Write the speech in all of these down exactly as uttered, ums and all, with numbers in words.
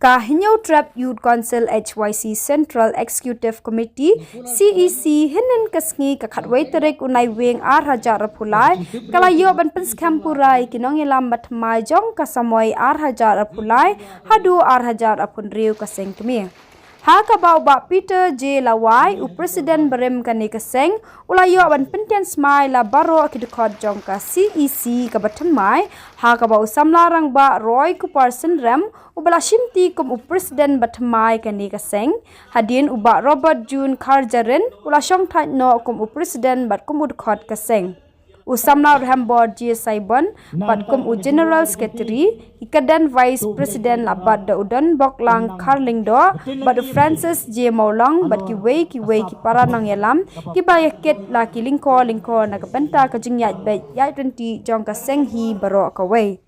Ka Hynñiewtrep Youth Council H Y C Central Executive Committee C E C hynnin ka sngi ka khatwei tarik u Naiwieng ar hajar arphew lai ka la ïoh ban pynskhem pura ïa ki nongïalam bathymmai jong ka samoi ar hajar arphew lai haduh ar hajar arphew hynriew ka seng kmie. Ha kaba u Bah Peter J Lawai, u President barim kane ka seng, u la ïoh ban pyntian smai la baroh ki dkhot jong ka C E C kaba thymmai, ha kaba u samla rangbah Roy Kupar Synrem, u ba la shimti kum u President bathymmai kane ka seng, hadien u Bah Robert June Kharjarin, u la shongthait noh kum u President bad kum u dkhot ka seng. U samla Rhembor J Saibon bad kum u General Secretary, ki kyrdan Vice President la bat da u Donboklang Kharlyngdoh bad u Francis J Mawlong bad kiwei kiwei ki para nongïalam kiba ïakit la ki lyngkor lyngkor na ka bynta ka jingïaid beit ïaid ryntih jong ka seng hi baroh kawei.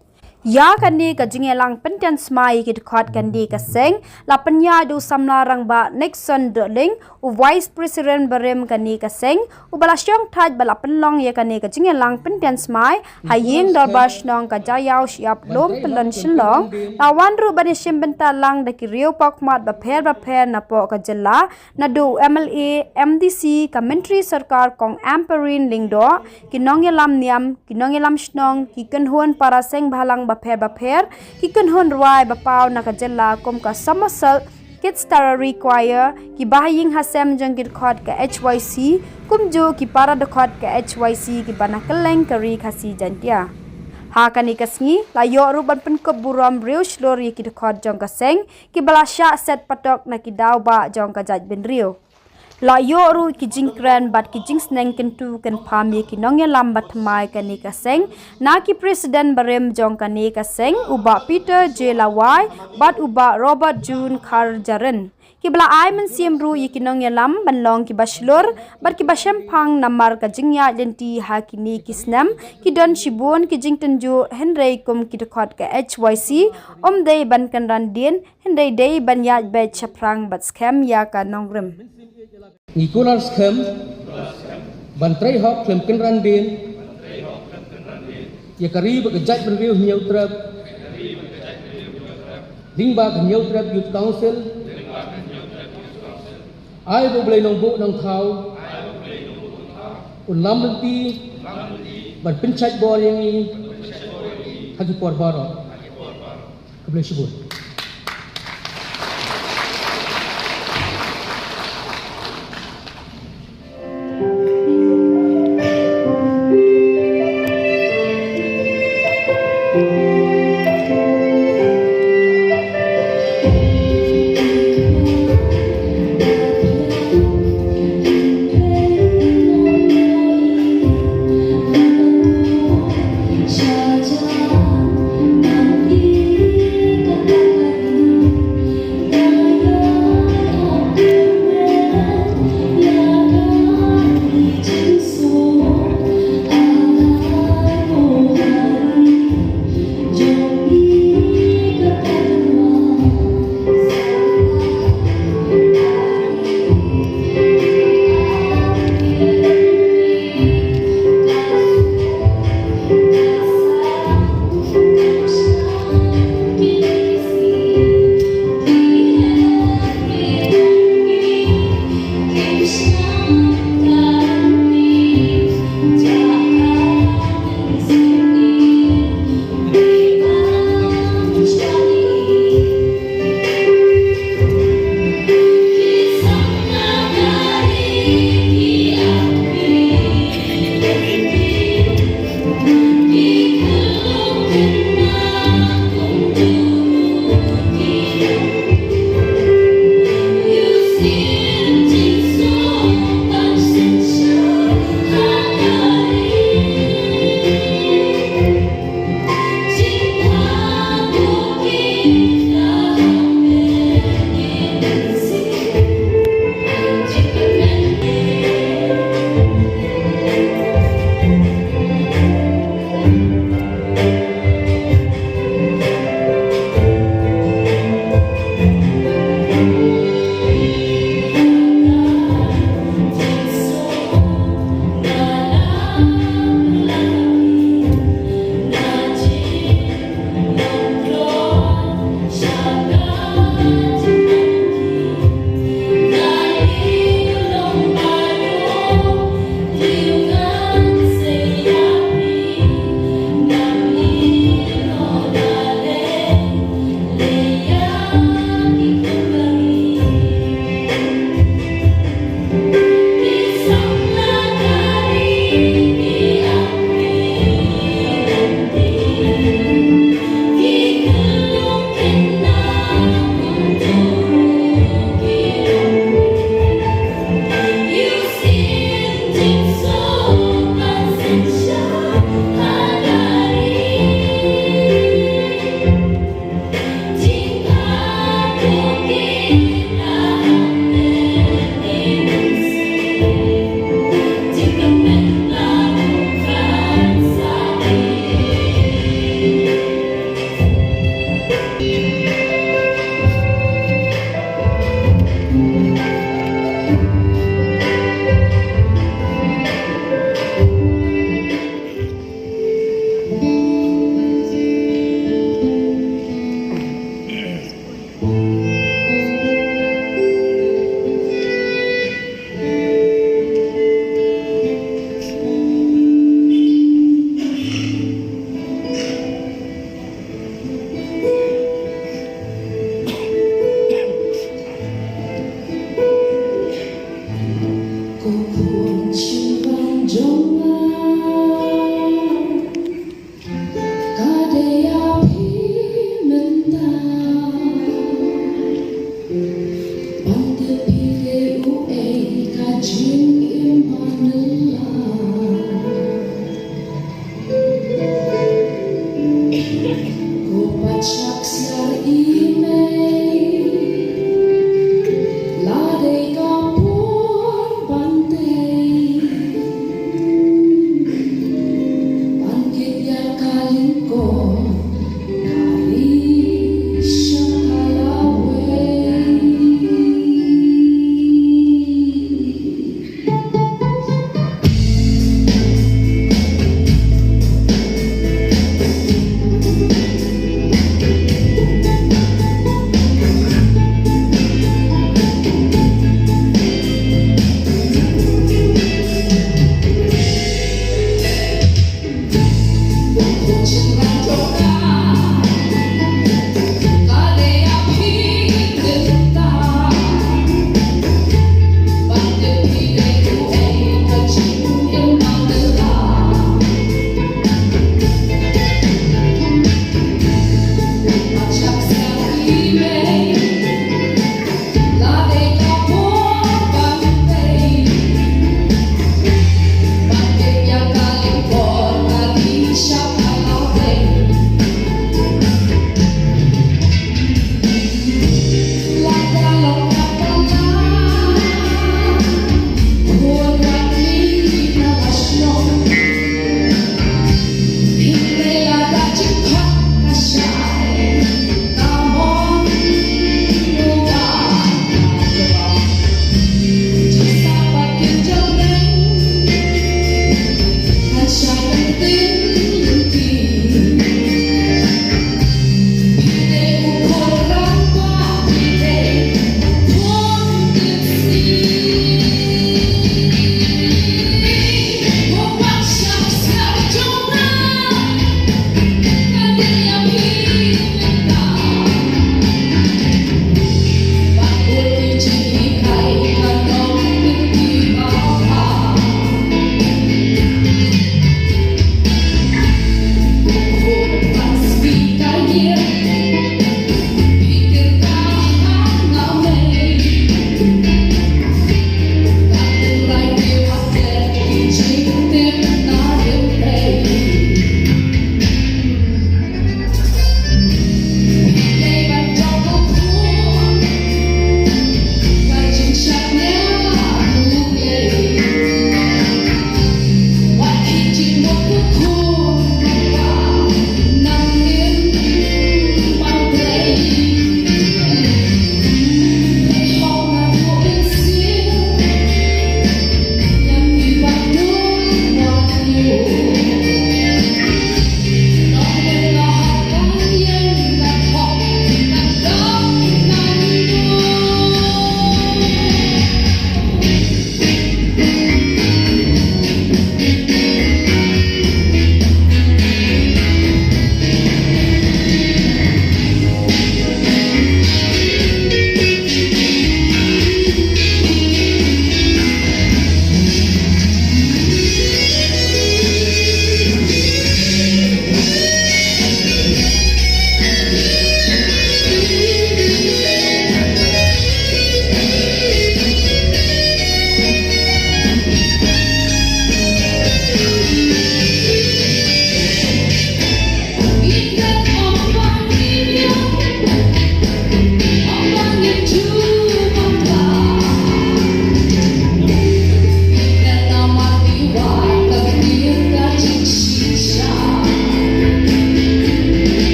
Ïa kane ka jingïalang pyntian smai ïa ki dkhot kane ka seng la pynïaid da u samla rangbah Nixon Dohling, u Vice President barim kane ka seng, u ba la shongthait ba la pynlong ïa kane ka jingïalang pyntian smai ha ïing dorbar shnong ka Jaïaw Shyiap Lum Pyllun Shillong, la wan ruh ban ïashim bynta lang da ki riew pakhmat bapher bapher napoh ka jylla, naduh u M L A, M D C, ka Myntri Sorkar Kong Ampareen Lyngdoh, ki nongïalam niam, ki nongïalam shnong, ki kynhun para seng bhalang bapher bapher, ki kynhun rwai ba paw na ka jylla kum ka Somersault Kitstarari Choir, ki bahaïing hasem jong ki dkhot ka H Y C, kumjuh ki para dkhot ka H Y C kiba na kylleng ka Ri Khasi Jaiñtia. Ha kane ka sngi la ïoh ruh ban pynkup burom riewshlur ïa ki dkhot jong ka seng kiba la shah set patok na ki daw bah jong ka jaitbynriew. La ïoh ruh ki jingkren bad ki jingsneng kyntu kynpham ïa ki nongïalam bathymmai kane ka seng na ki President barim jong kane ka seng, u Bah Peter J Lawai bad u Bah Robert June Kharjarin, kiba la ai mynsiem ruh ïa ki nongïalam ban long kiba shlur bad kiba shemphang namar ka jingïaid lynti ha kine ki snem ki don shibun ki jingtynjuh, hynrei kum ki dkhot ka H Y C ym dei ban kynran dien, hynrei dei ban ïaid beit shaphrang bad skhem ïa ka nongrim. Ngi kular skhem ban trei hok khlem kynran dien ïa ka ri bad ka jaitbynriew Hynñiewtrep, lyngba ka Hynñiewtrep Youth Council. Ai ba U Blei Nongbuh Nongthaw un lam lynti ban pynshait bor ïa ngi ha ki por baroh. Khublei shibun.